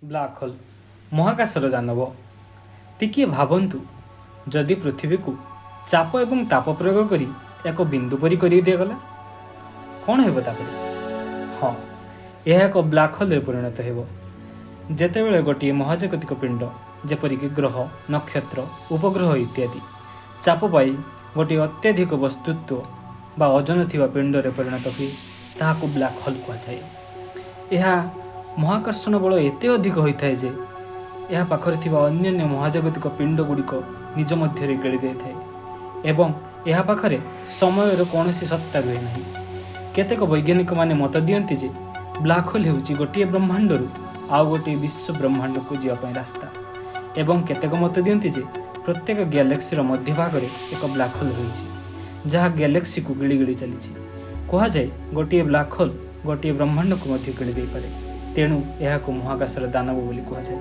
Black hole, ମହାକାଶର ଦାନବ। ଟିକିଏ ଭାବନ୍ତୁ, ଯଦି ପୃଥିବୀକୁ ଚାପ ଏବଂ ତାପ ପ୍ରୟୋଗ କରି ଏକ ବିନ୍ଦୁ ପରି କରି ଦିଆଗଲା, କ'ଣ ହେବ ତାପରେ? ହଁ, ଏହା ଏକ ବ୍ଲାକ୍ ହୋଲ୍ରେ ପରିଣତ ହେବ। ଯେତେବେଳେ ଗୋଟିଏ ମହାଜାଗତିକ ପିଣ୍ଡ, ଯେପରିକି ଗ୍ରହ, ନକ୍ଷତ୍ର, ଉପଗ୍ରହ ଇତ୍ୟାଦି, ଚାପ ପାଇ ଗୋଟିଏ ଅତ୍ୟଧିକ ବସ୍ତୁତ୍ୱ ବା ଓଜନ ଥିବା ପିଣ୍ଡରେ ପରିଣତ ହୁଏ, ତାହାକୁ ବ୍ଲାକ୍ ହୋଲ୍ କୁହାଯାଏ। ଏହା ମହାକର୍ଷଣ ବଳ ଏତେ ଅଧିକ ହୋଇଥାଏ ଯେ ଏହା ପାଖରେ ଥିବା ଅନ୍ୟାନ୍ୟ ମହାଜାଗତିକ ପିଣ୍ଡ ଗୁଡ଼ିକ ନିଜ ମଧ୍ୟରେ ଗିଳି ଦେଇଥାଏ ଏବଂ ଏହା ପାଖରେ ସମୟର କୌଣସି ସତ୍ତା ରୁହେ ନାହିଁ। କେତେକ ବୈଜ୍ଞାନିକମାନେ ମତ ଦିଅନ୍ତି ଯେ ବ୍ଲାକ୍ ହୋଲ୍ ହେଉଛି ଗୋଟିଏ ବ୍ରହ୍ମାଣ୍ଡରୁ ଆଉ ଗୋଟିଏ ବିଶ୍ୱ ବ୍ରହ୍ମାଣ୍ଡକୁ ଯିବା ପାଇଁ ରାସ୍ତା ଏବଂ କେତେକ ମତ ଦିଅନ୍ତି ଯେ ପ୍ରତ୍ୟେକ ଗ୍ୟାଲେକ୍ସିର ମଧ୍ୟଭାଗରେ ଏକ ବ୍ଲାକ୍ ହୋଲ୍ ରହିଛି, ଯାହା ଗ୍ୟାଲେକ୍ସିକୁ ଗିଳି ଗିଳି ଚାଲିଛି। କୁହାଯାଏ, ଗୋଟିଏ ବ୍ଲାକ୍ ହୋଲ୍ ଗୋଟିଏ ବ୍ରହ୍ମାଣ୍ଡକୁ ମଧ୍ୟ ଗିଳି ଦେଇପାରେ। ତେଣୁ ଏହାକୁ ମହାକାଶର ଦାନବ ବୋଲି କୁହାଯାଏ।